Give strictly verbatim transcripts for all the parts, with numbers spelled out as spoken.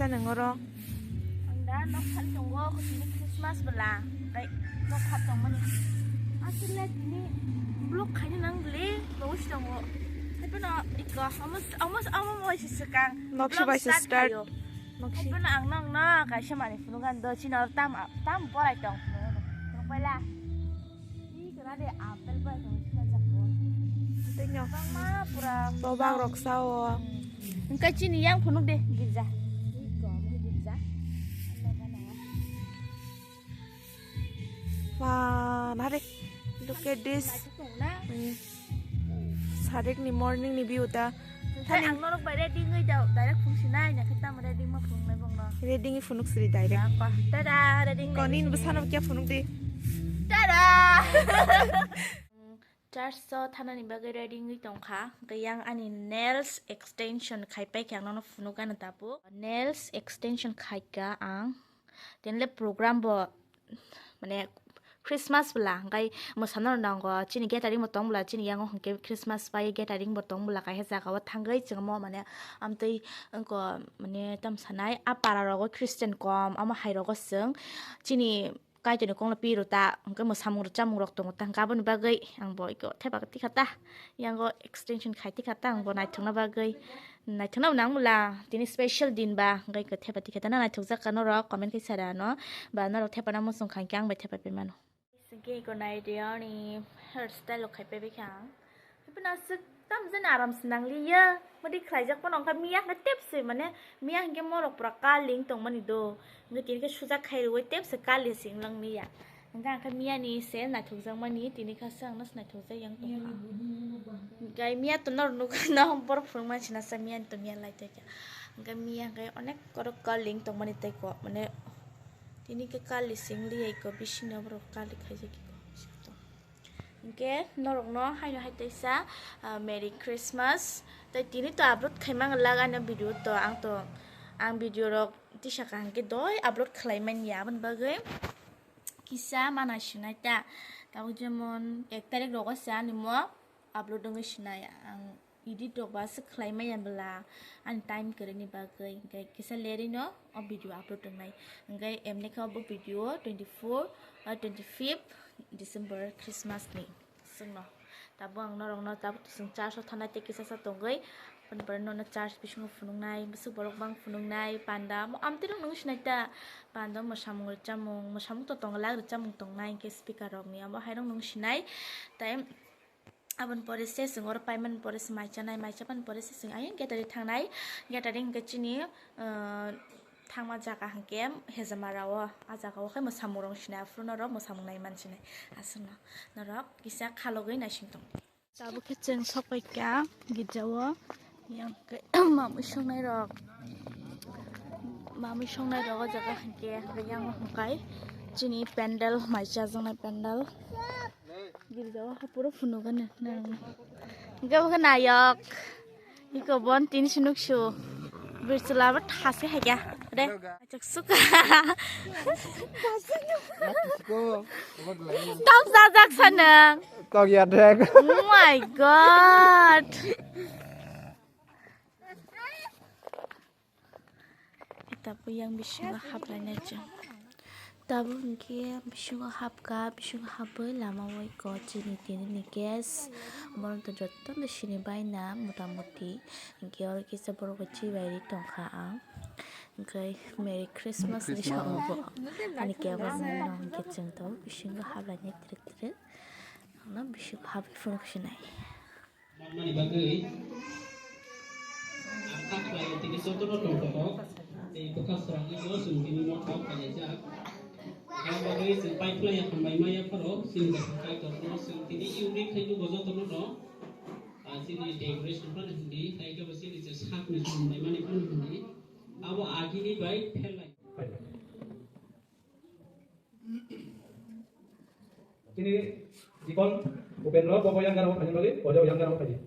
Nangoro. Ang da nok phal tongo, kutini Christmas bwla. Tei nok phal tongmani. Aswk le tini vlog khaina nang le, bawi si tongo. Hai phano iko, amo, amo, amo bai si swkang. Nok si vlog bai si start start. Khaio. Nok si. Hai phano ang nang na kaisa mani phunuk an do, chini oro tam, tam borai tong. Phunuk paila. Ih, kena de apple bai tong sina chakko. Tei nyok. Bangma pura. Bobak rok sao. Hmm. Engka chini yang phunuk de girja. Ih, kom girja. Wah, narik. Look at this. Naithok tong na. Hmm. Sarik ni morning ni view ta. Tei thani ang norok bai ready wngwi da, direct phung sinai, na khe tamo ready ma phungnai bongno. Ready wngwi phunuk siri direct. Ya, pa. Tada, ready wngwi Konin phunuk bwsano siri. Kya phunuk di. Tada! Church o thanani bagwi ready wngwi tongkha. Hwnkhe yang ani nails extension khai paikha, ang nono phunuk gana tabuk. Nails extension khaika ang. Tenle program bo mane Christmas bwla, hwnkhe mwsana rok nango, chini gathering bo tong bwla, chini yango hwnkhe Christmas bai gathering bo tong bwla, kaisa jaga o thangwi chwngmo mane amtwi wngko mane tam sanai, a para rogo Christian kom, amo hai rogo chwng chini Kaitorni kokno piro ta, hwnkhe mwsamung rok chamung rok tongo ta, hwnkhe aboni bagwi ang bo iko thepa tikha ta, yango extension khai tikha ta, ang bo naithokna bagwi. Naithokna bo nang bwla, tini special din ba, hwnkhe khe thepa tikha ta, na naithokjak ka norok, comment khai sari ano, ba norok thepa na muchung kha hwnkhe ang bai thepa pai mano. Hwnkhe iko nai de ani hairstyle rok khai pai bai kha ang. Haphano aswk tam jani aram se nang liya, modi khlaijak phano wngkha miya hwnkhe tep se mane, miya hwnkhe morok pura curling tongmani do, hwnkhe tini khe sujak khai rwui tep se curly se wng lang liya. Hwnkhe ang khe miyani se naithokjakmani, tini kha se ang no se naithokjak yang tongkha. Hwnkhe miya to norok nukha no borok phwrwngmani se nasa miyani to miya lai tongkha. Hwnkhe miya hwnkhe onek korok curling tongmani tei ko, mane tini khe curly se wng liya iko, bisingni borok curly khaijak iko. Hwnkhe norokno haino hai teisa, ah, Merry Christmas. Tei tini to upload khaimang lak ani video to, ang to, ang video rok tisa kaham khe doi upload khlai manya, aboni bagwi kisa mana sinai ta. Tabuk jemon ek tarik rogo se ani mo upload wngwi sinai ang. Edit rok ba aswk khlai maya bwla ani time kwrwini bagwi, hwnkhe kisa lerino o video upload wngnai. Hwnkhe emni khe obo video twenty four, ah, twenty fifth December Christmas ni chwngno. Tabuk ang norokno tabuk chwng church o thanai tei kisa sa tongwi, aboni pore nono church bisingo phunuknai, bwswk borok bang phunuknai, panda, amtwi rok nung sinai ta, panda mwsamung rwchapmung, mwsamung to tongo, lak rwchapmung tongnai, hwnkhe speaker rokni abo hai rok nung sinai, tei Aboni pore se chwng oro paimani pore se mai chanai, mai chapani pore se chwng ayang gathering thangnai. Gathering hwnkhe chini, ah, thangma jaga hwnkhe Hejamara o. A jaga o khe mwsamung rok sinai, aphuru norok mwsamung nai man sinai. Aswkno norok kisa khalogwi naising tong. Tabuk khe chwng sokpaikha girja o. Yang khe mamui songnai rok, mamui songnai rok o jaga hwnkhe, hwnkhe yang hwnkhe chini pandal mai chajaknai pandal. Girja o haphuru phunukgani nang. Hwnkhe bo khe nayok. Iko bon tini se nuksu. Birswla bo thase hai kha. De. Achak suka. Tam sajak sanang. Tok ya dek. Oh my God. Tabuk yang bisingo haplainai chwng. Tabuk hwnkhe bisingo hapkha, bisingo hapwi lama o iko chini tini ni gas. Bono to jotono sini baina mota moti. Hwnkhe oro kisa borok bai chibai ri tongkha ang. Hwnkhe Merry Christmas ni samung bo. Ani kebo nang hwnkhe chwng tabuk bisingo haplainai twrwk twrwk. Ano bisingo hapwi phunuk sinai. Manmani bagwi ang kha khlaio tini jotono tongthokno tei bwkha swrangwi no chwng tini motha o phailaijak. Ang bagwi chwng paiphlaiya, hambai maya phano chini Kaitorno chwng tini unique khe nugo jotono no, ah, chini decoration phano hindi, tei khe bo chini je sakni samung naimani phano hindi. Abo agini bai pherlai. Chini Dikon Upendra, bo, bo yang gana phai bagwi, bo yang gana phai.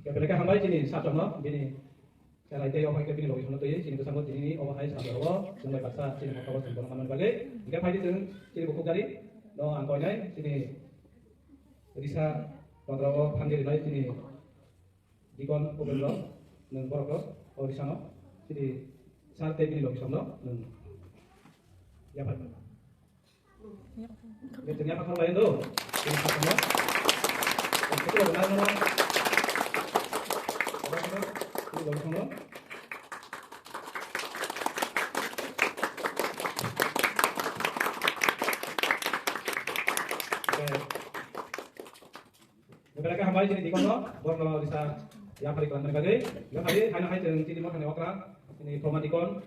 Kepeleka hambai chini sachokno, bini Kalaitei obo hai khe bini logi sono twi chini bwskango tini obo hai sal jora o chwng bai baksa chini motha o chwng bono manmani bagwi. Hingkhe phaidi chwng chini bukhuk gari no ang koinai chini risa tondra o phangi rinai chini Dikon Upendro nwng borok rok o risa no chini sal tei bini logi sono nwng yaphar. Ini ternyata kalau lain tuh. Ini apa semua? Itu logi sono. Apa semua? Ini logi sono. Oke. Belai khe hambai chini dikon no, borok no risa yaphari khlai mani bagwi. Yaphari haino hai chwng chini mothani okra, chini Poma dikon,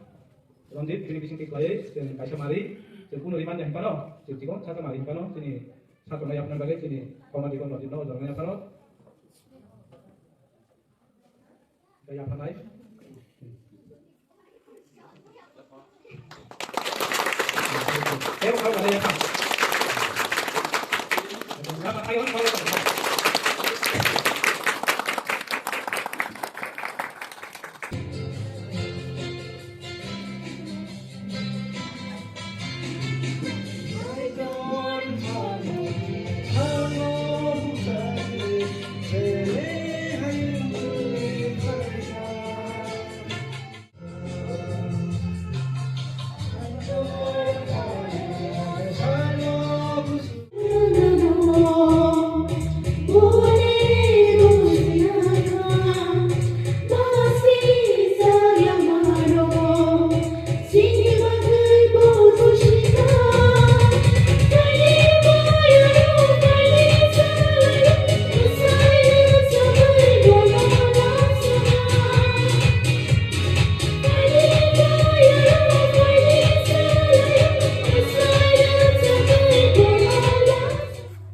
Ranjit, bini bising tik khlai, chwng kaisa mari, chwng kunu rimani hinphano, chwng dikon saka mari hinphano, chini satung no yaphari bagwi, chini Poma dikon Ranjit no jorna yapharo. Kaya phanai.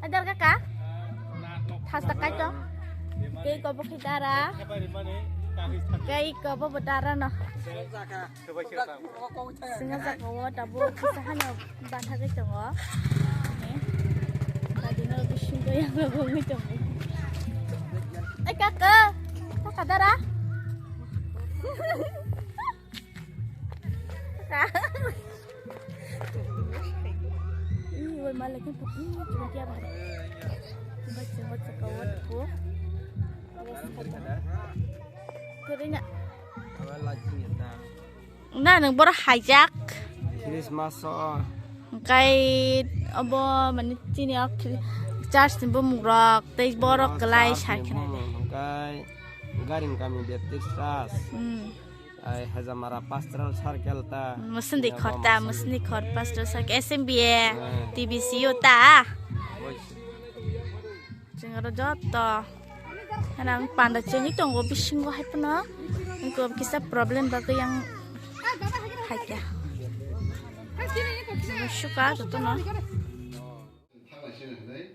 Adar kaka, thas ta kai to. Kei ko bo khe dara. Kei ko bo bo dara no. Singa jaka wo tabo kisa hano bathagwi tongo. Ni. Tadi no bising ko yang lo bongwi tongo. Ai kaka, kaka dara. Kaka. Ih, woi, malah kan putih, cuma dia apa? Cuma cuma cakawat ko. Terus kata. Kirinya. Na, nang bor hajak. Christmas o. Kai obo mani chini ok church ni bumung rok tei borok kelai Church ni sakhna. Bumung, kai garing kami Baptist Church. Hmm. Ai Hajamara Pastoral Circle ta. Musndi khor ta, musndi khor Pastoral Circle, S M B A, hmm. T B C U ta. Boys. Chwng oro joto. Nang panda chengwi tongo bisingo hai phano. Wngkhe kisa problem bagwi ang hai kha. Suka jotono. Thanglai sini hinwi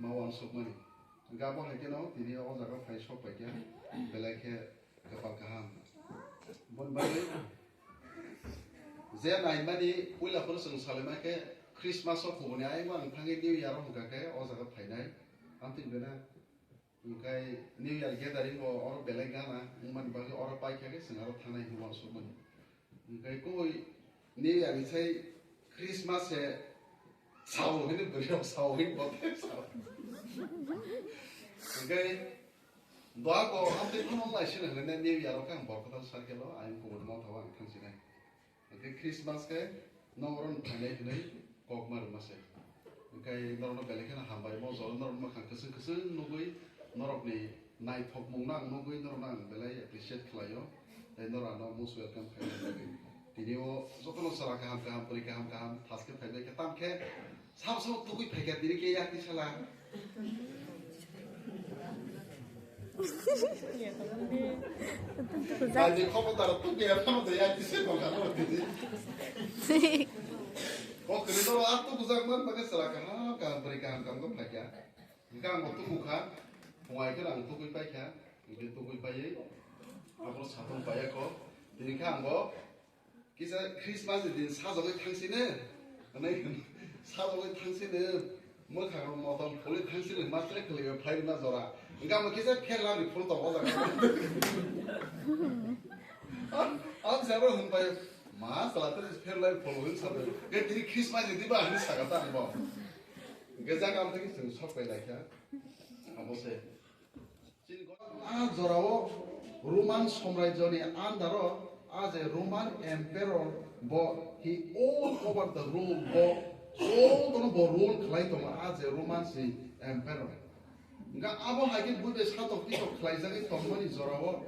ma uansukmani. Gabo hai kheno tini o jaga phai sok pai kha. Belai khe Kwpal kaham. Boni bagwi je naimani puila phuru chwng salaima khe Christmas o kubuni ayang ang thangwi New Year o hwnkha khe o jaga phainai. Amtwi bena hwnkhe New Year gathering o oro belai gana wngmani bagwi oro paikha khe chwng aro thangnai hinwi uansukmani. Hwnkhe kubui New Year ni sai Christmas se sao hwnwi bwrwi rok sao hwnwi bothai sao. Hwnkhe Doa ko amtwi phano lai sino hwnwi New Year o khe ang Borkotal circle o ayang kubun motha o ang thangsinai. Hwnkhe Christmas khe norok phainai hwnwi kok ma rwma se. Hwnkhe norokno belai kheno hambai mo jora norok mwkhang kwchwng kwchwng nugwi norokni naithokmungno ang nugwi norokno ang belai appreciate khlaio. Tei norok ano most welcome khainani bagwi. Tini o jotono chwla kaham kaham, bwrwi kaham kaham thaskhe phaibai khe, tamo khe sabo sabo tugwi phaikha tini khe yakti sala. Kaini khobor dara tugwi ya phano de yakti se tongkha no tini. O kwrwi no a tugujak man bagwi chwla kaham kaham, bwrwi kaham kaham khe phaikha. Hwnkhe ang bo tugukha, phungai kheno ang tugwi paikha, hwnkhe tugwi paiwi abo satung paiya kho. Tini khe ang bo kisa Christmas ni din sajagwi thangsino, hwnwi sajagwi thangsino, mwkhang rok motom phulwi thangsino, ma tre khwlaiwi phlai rwna jora. Hwnkhe ang bo kisa pherla ni phul tongo o jaga. Ang sabo hwnbai, ma sala tari fair life following sabai. Ke tini Christmas ni diba ani saka ta bo. Ke jaga am tagi sung sok pai laikha. Amo se. Chini go-, a jorao Roman samrajyoni andaro a je Roman emperor bo he all over the rule bo all kono bo rule khlai tongo a je Roman si emperor. Hingkha abo hai khe buibai satok pitok khlaijagwi tongmani jorao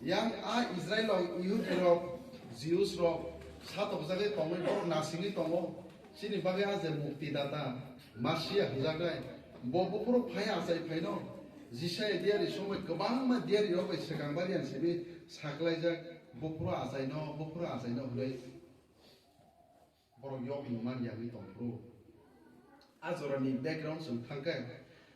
yang a Israel rok, Yehudi rok, Jews rok satokjagwi tongwi borok nasingwi tongo. Chini bagwi a je mukti data, Masia hwnjaknai, bo buphuru phai achai phaino, Jisai diari somoi kwbangma diari rok bai swkang bariyan simi saklaijak, buphuru achaino, buphuru achaino hwnwi. Borok yok mung man yangwi tong phuru. A jorani background chwng thangkhe.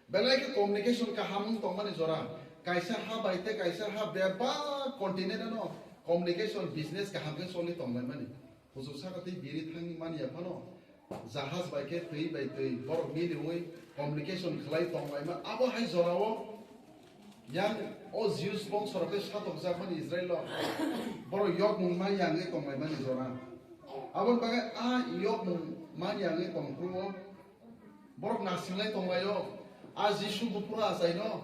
Belai khe communication kaham wng tongmani jora. Kaisa ha bai tei kaisa ha bebak continent ano communication business kaham khe choli tonglaimani. Kuchuk saka tei biri thangwi man ya phano. Jahaj bai khe twi bai twi borok miliwi communication khlai tonglaima. Abo hai jorao Yang o Jews bongso rok tei satokjakmani Israel rok, borok yokmung man yangwi tonglaimani jora. Aboni bagwi a yokmung man yangwi tong phuru o borok nasinglai tonglaio. A Jisu buphuru achaino,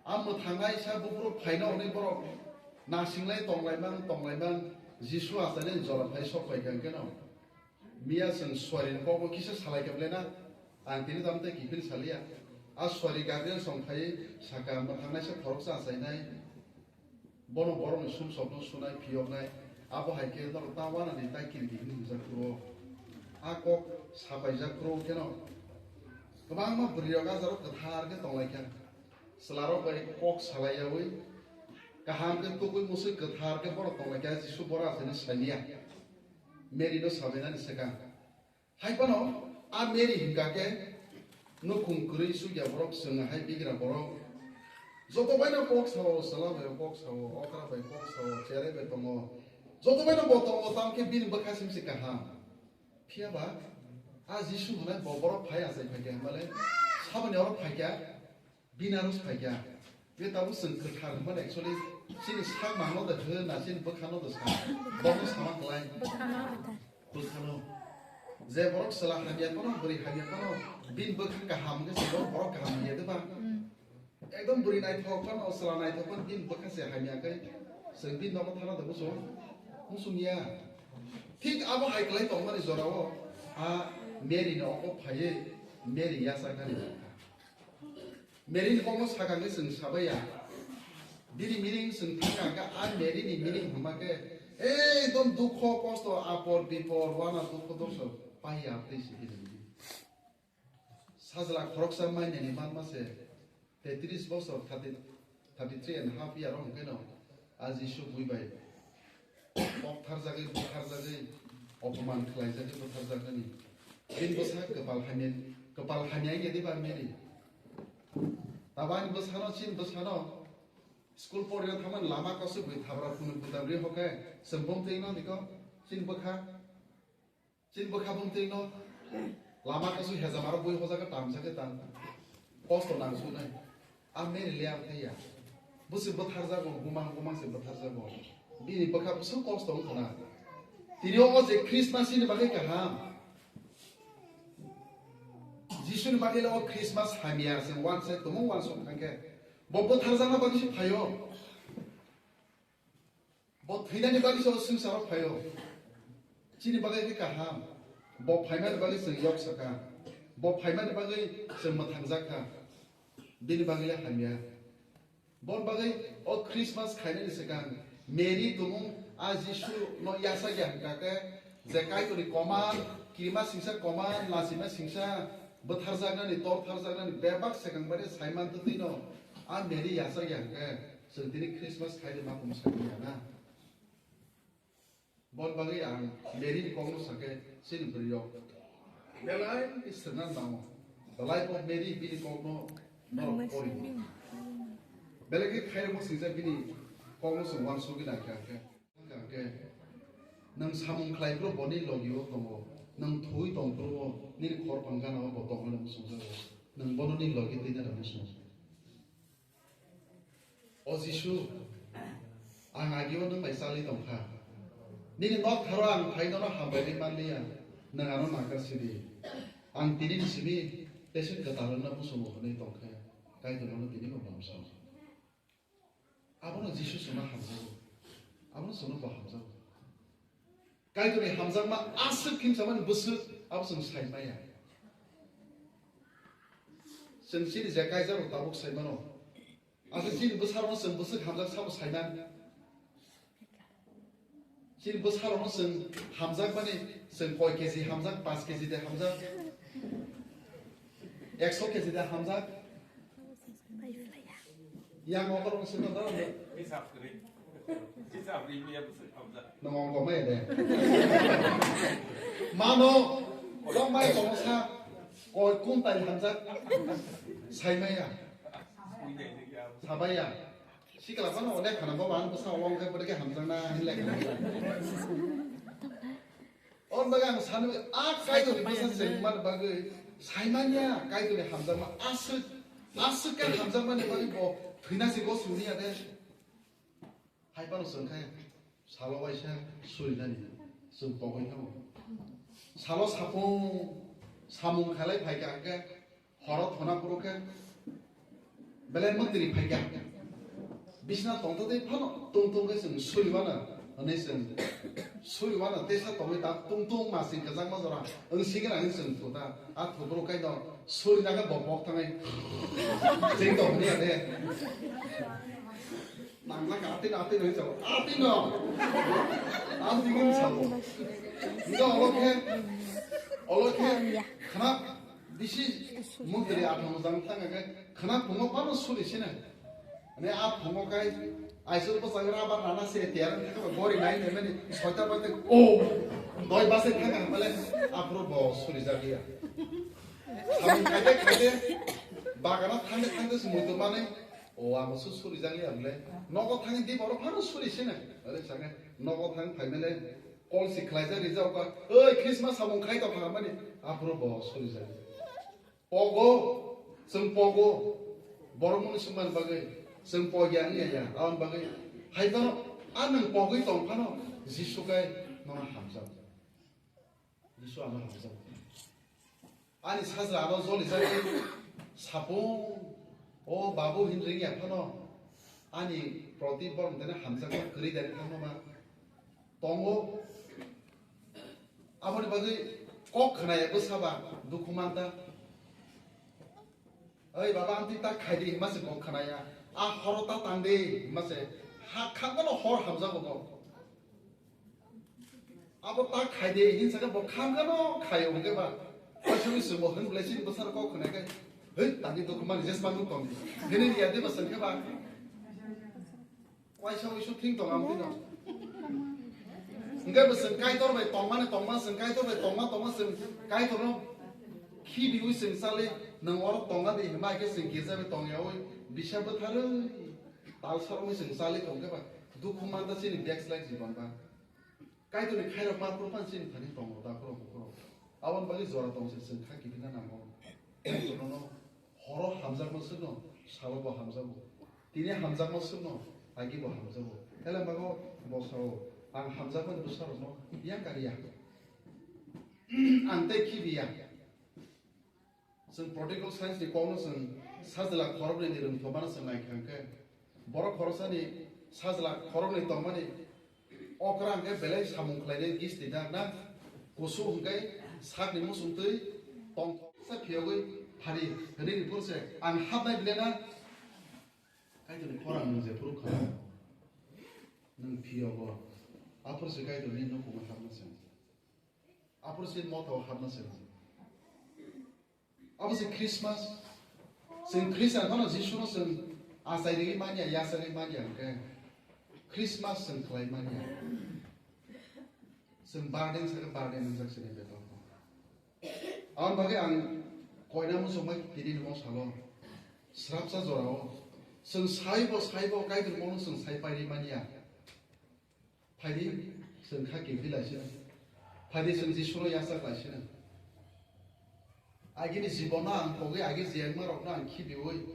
a mwthangnai sa buphuru phaino hwnwi borok nasinglai tonglaimang tonglaimang Jisu achainani jora phai sok phaikha hwnkhe no. Miya chwng suari ni kokbo kisa salai khe belai na, ang tini tamo tei kiphil saliya. A suari Gabriel song phai saka mwthangnaisa khoroksa achainai. Bono borokni sumsokno sunai phiyoknai. Abo hai khe norok ta wanani tai kiri di hwnwi hwnjak phuru. A kok sapaijak phuru kheno kwbangma bwrwi rok a jaro kwthar khe tonglaikha. Chwlarok bai kok salai yaui kaham khe tubui musui kwthar khe borok tonglaikha Jisu bora achaino sailiya. Mary no sabainani swkang. Hai phano a Mary hwnkha khe nukhung kwrwi chukya borok chwng hai bigra borok. Joto baino kok sao, chwla bai kok sao, okra bai kok sao, cherai bai tongo. Joto baino bo tongo, tamo khe bini bwkha simsi kaham. Phiya ba a Jisu hwnwi bo borok phai achai phaikha hwnmale saboni oro phaikha. Bini aro phaikha. Be tabuk chwng kwthar hwnmani actually chini sak mangno da hwn na chini bwkhano da sa. Bono sama klai. Bwkhano. Bwkhano. Je borok chwla hamya kono, bwrwi hamya kono, bini bwkha kaham hwnkhe se borok, borok kaham hamya de ba. Ekdom bwrwi naithok phano, chwla naithok phano bini bwkha se hamya khe chwng bini nogo thana da muchung, muchung ya. Thik abo hai kwlai tongmani jorao a Mary ni oko phaiwi Mary yachaknani. Mary ni kokno sakangwi chwng sabai ya. Bini meaning chwng thangkha hwnkhe a Mary ni meaning hwnma khe ekdom dukho, kosto, apor, bipor, wana, dukho, doso pai ya tei si bini meaning. Sajla khoroksa mainani manma se tetris bosor, thirty, thirty three and half year o hwnkhe no a Jisu bui bai Kok tharjagwi, bwtharjagwi, opoman khlaijagwi bwtharjaknani. Bini bwsa kwpal hamya, kwpal hamya wngya diba Mary? Tabuk ani bwsano, chini bwsano school porina thangmani lama kasu bui thabra phunuk butam ri hokhe chwng bumtwi wngno diko chini bwkha. Chini bwkha bumtwi no lama kasu hejamaro bui hojak khe tamjak khe tam. Kosto nang sunai. A Mary le ang thai ya. Busi bwtharjago, bumang bumang se bwtharjago. Bini bwkha bwswk kosto wngkha na. Tini o je Christmas ni bagwi kaham. Jisuni bagwi le o Christmas hamya se one side tumung one side thangkhe. Bo bwtharjakna bagwi se phaio. Bo thwinani bagwi se o swngcharo phaio. Chini bagwi khe kaham. Bo phaimani bagwi chwng yok sakha. Bo phaimani bagwi chwng mwthangjak kha. Bini bagwi le hamya. Boni bagwi o Christmas khainani swkang Mary tumung a Jisu no yachak ya hwnkha khe je Kaitorni koman kirima singsa, koman lachima singsa, bwtharjaknani, tortharjaknani bebak swkang bai sai man twtwi no a Mary yachak ya hwnkhe chwng tini Christmas khai de ma kung sakni ya na. Bon bagwi ang Mary ni kokno sakhe chini bwrwi rok belai swrwngna nango. The life of Mary bini kokno norok pori. Belai khe khairokma swijak bini kokno chwng uansugwi nai kha khe. Hwnkhe nwng samung khlai phuru boni logi o tongo, nwng thwi tong phuru o nini khorokpang gana o bo tongmani muchungjago, nwng bono nini logi twina rwna swngo. O Jisu, Ang agio nwng bai chalwi tong kha. Nini nok tharo ang phai nono hambai ri man liya. Nwng ano naka sidi. Ang tini ni simi tesin kwtal wngna muchungo hwnwi tong khe. Kaitor ano tini bo bamsao. Abono Jisu chwngno hamjago. Abono chwngno bo hamjago. Kaitorni hamjakma aswk khinsamani bwswk abo chwng sai maya. Chwng chini je kaijak rok tabuk sai mano. Aswk chini bwsarokno chwng bwswk hamjak sabo sai man. Chini bwsarokno chwng hamjakmani chwng koi keji hamjak, paanch keji de hamjak, ekso keji de hamjak. Yang okorokno chwng no daro. Hisab kwrwi. Hisab ri miya bwswk hamjak. Nwng ongko maya de. Mano, jong bai kono sa, koi kuntai hamjak. Sai maya. Sui nai ni ya. Sabaya. Sikla phano onek khana bo ban bwsa ong khe bote khe hamjakna hinlai kha. On bagwi ang sanu a Kaitorni bwsa chengmani bagwi saimanya Kaitorni hamjakma aswk aswk khe hamjakmani bagwi bo thwina se go suniya de. Hai phano chwng khe salo waisa surinani chwng pogwi thango. Salo sapung samung khalai phaikha hwnkhe Horo thona phuru khe belai mwtwiri phaikha. Bisna tongtwtwi phano tungtung khe chwng suriwano hwnwi chwng suriwano tesa tongwi ta tungtung masing kwchangma jora wng sigwna hwnwi chwng thuta. A thuphuru kaido surina khe bo pok thangwi chwng tong hwnwi ade. Nangla ka atino atino hinwi sabo. Atino. Atino hinwi sabo. Hinkhe olo khe, olo khe khna bisi mundri athang jang thang khe khna phungo phano suri sina. Ani a phungo kai aisur bwsai raba nana se tiyar thang gori nai nai mani soita bate o doi base thang male aphuru bo suri jagiya. Samung khaide khaide bagana thangde thangde se muitu mani. O, abo su suri jang ya bole. Nogo thang di borok phano suri sina. Are sanga nogo thang phai mele. Call si khlai jang rijak ka. Oi, Christmas samung khai tong kha mani. Aphuru bo suri jang. Pogo, chwng pogo. Borok muni sumban bagwi. Chwng pogya wngya ya. Aboni bagwi. Hai phano, a nwng pogwi tong phano. Jisu kai nono hamjak. Jisu ano hamjak. Ani sajla ano joli jagwi sapung, o babu hin ringya phano ani proti borok tene hamjakma kwrwi dani thangma ma tongo. Aboni bagwi kok khnaya bwsa ba dukhu manta. Oi baba, amtwi ta khai di, hima se kok khnaya. A horo ta tang di, hima se ha khakmano hor hamjago bo. Abo ta khai de, hin saka bo kham kano khai o hwnkhe ba. Aswk ni swngo hwn blai sini bwsar kok khna khe. Hei, tani dukhu mani jes mangno tong di. Hini ya de ba sangkhe ba. Waisa wisu thing tong am dino. Hwnkhe bo chwng Kaitor bai tongmani tongma, chwng Kaitor bai tongma tongma chwng Kaitorno khibiwi chwng chali, nwng oro tongna di hwnba khe chwng girja bai tongyawi bisa bwtharwi tal sarwi chwng chali tongkhe ba dukhu manta chini backslide jibon ba. Kaitorni khairok ma phuru phano chini thani tongo da khoro bukhoro. Aboni bagwi jora tong se chwng kha kiphilna nango. Kaitorno horo hamjakma swkno salo bo hamjago. Tini hamjakma swkno agi bo hamjago. Hela mago bo sao ang hamjakmani bwsarokno yang kariya. Ang tei khibiya. Chwng prodigal sons ni kokno chwng sajla khoroknwi ni rwngthomano chwng naikha hwnkhe, borok khoroksani sajla khoroknwi tongmani okra hwnkhe belai samung khlainai gisti da na? Kusu hwnkhe sakni muchungtwi tongthoksa phiyogwi phari hwnwi ni phuru se ang hapnai bile na? Kaitorni khorang nwng jephuru khna nwng phiyogo, aphuru se Kaitorni nukhungo hapna se, aphuru se mothao hapna se. Abo se Christmas. Chwng Christian phano Jisuno chwng achai rwgwi manya, yachagwi manya hwnkhe Christmas chwng khlai manya. Chwng burden sakhe burden wngjak chini beton. Aboni bagwi ang koina muchungma tini nimo salo. Srapsa jorao chwng saibo, saibo Kaitor bono chwng sai pairwi manya. Phaidi chwng kha kiphilai sino. Phaidi chwng Jisuno yachak lai sino. Agini jibono ang pogwi agi jeyangma rokno ang khibiwi.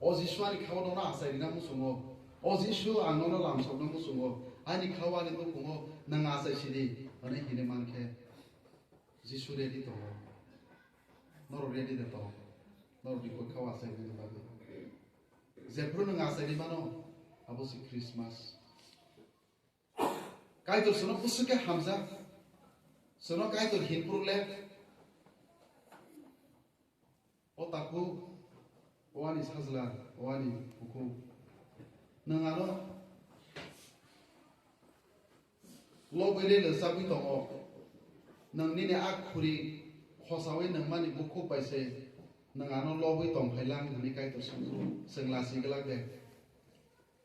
O Jisu ani khao nono achai rina muchungo. O Jisu, ang nono lamsokno muchungo, ani khao ani nukhungo nwng achai sidi, hwnwi hinwi mankhe Jisu ready tongo. Norok ready de tong? Norokni khao achai nini bagwi. Jephru nwng achaini mano, abo se Christmas. Kaitor chwngno bwswk khe hamjak. Chwngno Kaitor hinphuru le, o takhuk, o ani sajla, o ani bukhuk. Nwng ano lobwi le rwchapwi tongo. Nwng nini a khuri khosaui nungmani bukhuk bai se nwng ano lobwi tong phai lang hwnwi Kaitor swngphuru, chwng lachi glak de?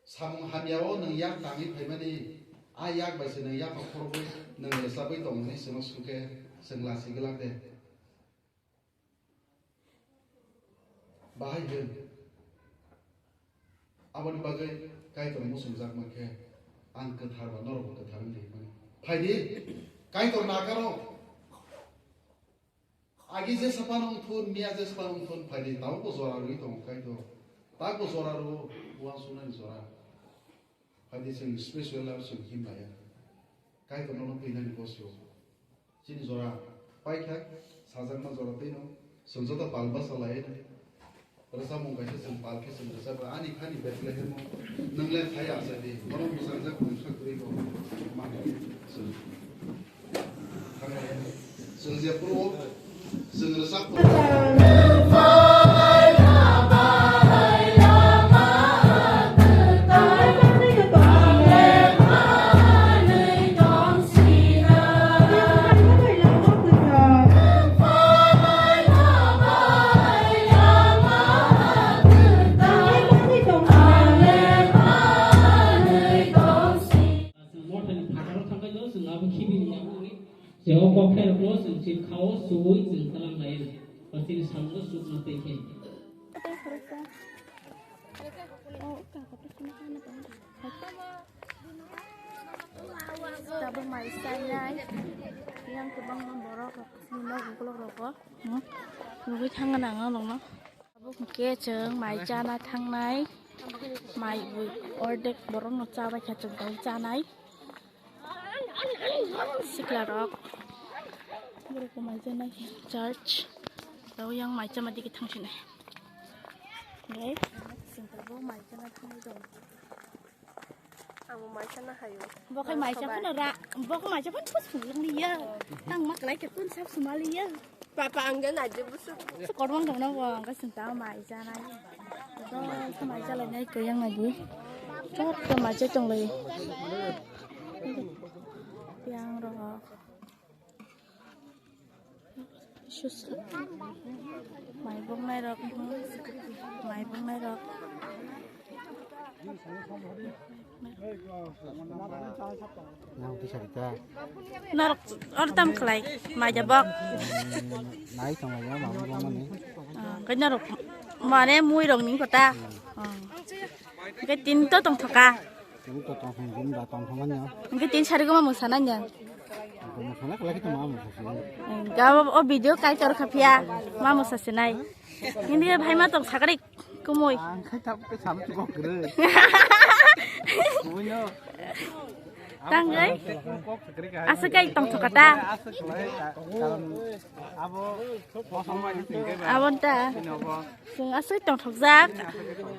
Samung hamya-o nwng yak tangwi phaimani, a yak bai se nwng yapha khorokgwi nwng rwchapwi tong hwnwi chwngno swngkhe chwng lachi glak de? Bahai hwn. Aboni bagwi Kaitor muchungjak mankhe, ang kwthar ba norokbo kwthar wngwi rwmani. Phaidi, Kaitor nakaro. Agi jesa phano wng thun, miya jesa phano wng thun, phaidi, tabukbo jora rwwi tongo Kaitor. Tabukbo jora rwo, uansuknani jora. Phaidi, chwng special abo chwng himlaiya. Kaitor nono twinani bosio. Chini jora paikha, sajakma jora twino. Chwng joto pal basa laiya. Rwchapmung kaisa chwng pal khe chwng rwchapra ani khani Bethlehem-o nwng le thai achai di, bono mwchangjak mungsa kwrwi bo manwi chwng thang lai. Chwng je phuru-o chwng rwchap Chwng mothani phataro thangkhe no chwng abo khibini yakungni je o kok khairokno chwng chini khao suwi chwng twlang lai anw. Ba chini samungno chukna twi khe. Tabuk mai chainai. Yang kwbangma borok rok chini nok ukulok rogo. Hmm? Nugwi thangna nango nokno. Tabuk hwnkhe chwng mai chana thangnai. Mai bui ordek borokno chabaikha chwng tei chanai. Sikla rok. Borok mai chana church. Tei yang mai chama digi thangsinai. Dei, simple bo mai chana thangnai dong. Ang bo mai chana hayo. Bo khai mai cha phano ra, bo khai mai cha phano sum liya. Tang ma klai ke kun sap sumaliya. Papa, ang ga naji busuk. Su korwang dong na bo, ang ga sinta mai chana. Bo sa mai cha lai nai ko yang nagi. Chot ka mai cha tong lai. Yang rok. Sus. Mai boknai rok. Mai boknai rok. Nang tisa rita. Norok or tam khlai. Mai jabok. Nai tong lai ya, mama mama ni. Ah, kai norok mane mui rok ning kota. Ah. Kai tin to tong thoka. Tini to tong thang gum da tong thang nya. Hingke tin sari goma mosa nanya. Mosa na kala kita mama mosa sini. Ga o video kai tor khapia ma mosa sinai. Hindi bhai ma tong sakari kumui. Ang khai tap ke sam tu kok gre. Kumui no. Tang gai. Kok sakari kai. Asa kai tong thokata. Asa kai. Karon abo. Abo ta. Sini abo. Chwng aswk tongthokjak.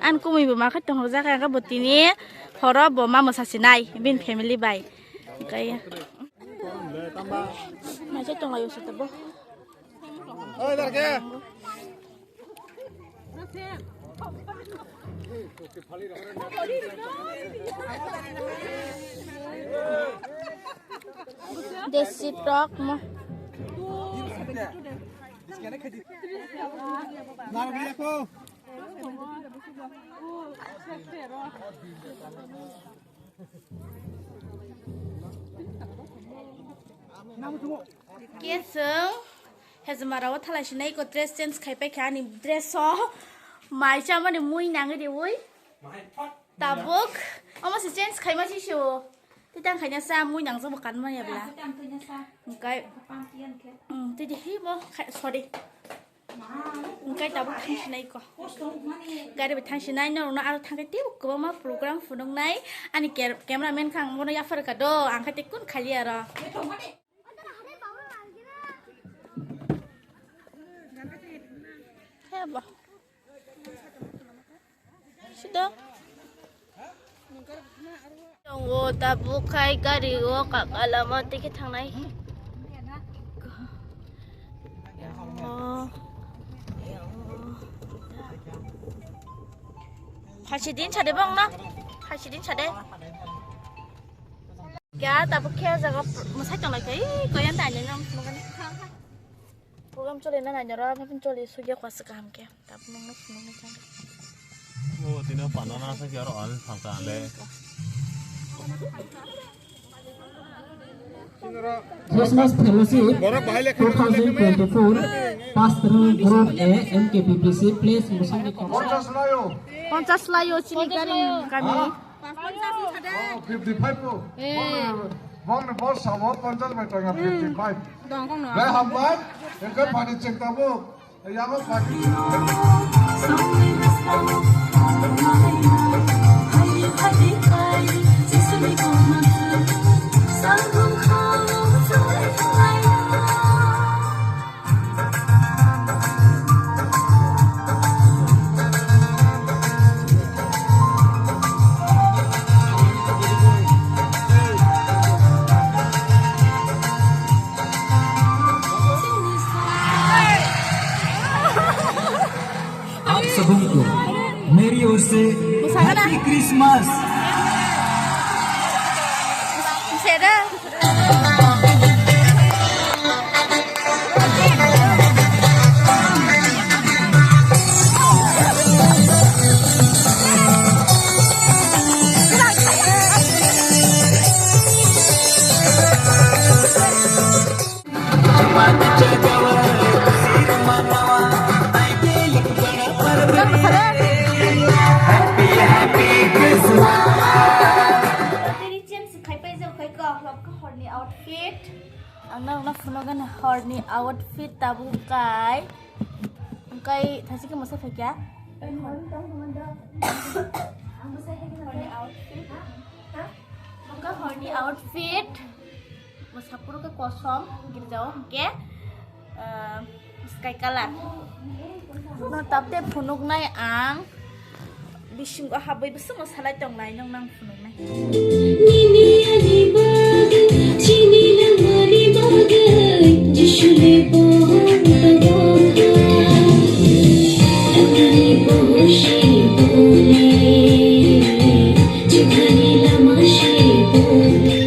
Ani kumui bo ma khe tongthokjak, ang bo tini horo bo ma mwsa sinai bini family bai. Hwnkhe maisa tonglaio se tebo. Desi tok mo. Keseng hezmara o thalai sinai ko dress change khai pai kha ani dress o mai cha mani mui nang ri ui. Tabuk omo se change khai ma si se o. Titang khai na sa mui nang jabo kan ma ya bla. Engkai. Tidi hi bo khai, sorry. Hwnkhe tabuk thangsinai ko. Gari bai thangsinai, norokno aro thangkhe teibo kwbangma program phunuknai. Ani ker-, cameraman kha ang bono yaphar kha do, ang khe tei kun khali aro. Hebo. Sida. Tongo tabuk khai gari o kaka lama tiki thangnai. Phaisi din sade bong no. Phaisi din sade. Kya tabuk khe jaga mwsai tonglai kai koyan ta ani nam. Program chole na nai noro, apapin chole sugya kwasa kaham khe. Tabuk nungno phunuknai thang. O, tino panana sa kya ro an thang ta le. Christmas Fellowship two thousand twenty-four Pastoral Group A M K B B C place Musangni Khorsa. Ponchas layo. Ponchas layo chini kari kami. Fifty five po. Eh. Bong ni bos samo ponchas bai tanga fifty five. Dong kong no. Bai hambai. Engke pani chek tabo. Yago pani. आप सबों को मेरी ओर से Musagana. Happy Christmas. Musagana. Change khai paijak khai ko, horni outfit. Ang norokno phunukgani horni outfit tabuk kai. Hwnkhe thaisi khe mwsai phaikha. Horni outfit. Hwnkhe horni outfit. Mwsa phuru khe kosom girjao hwnkhe, ah, sky color. No tabte phunuknai ang. Bisingo habwi bwswk no salai tongnai nwng nang phunuknai. Nini ani bagwi, chini langmani bagwi, Jisuni pohor tongkha. Langmani pohor si bole, chithani lama si bole.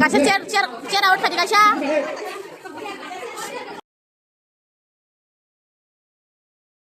Kaisa chair, chair, chair out khaidi kaisa.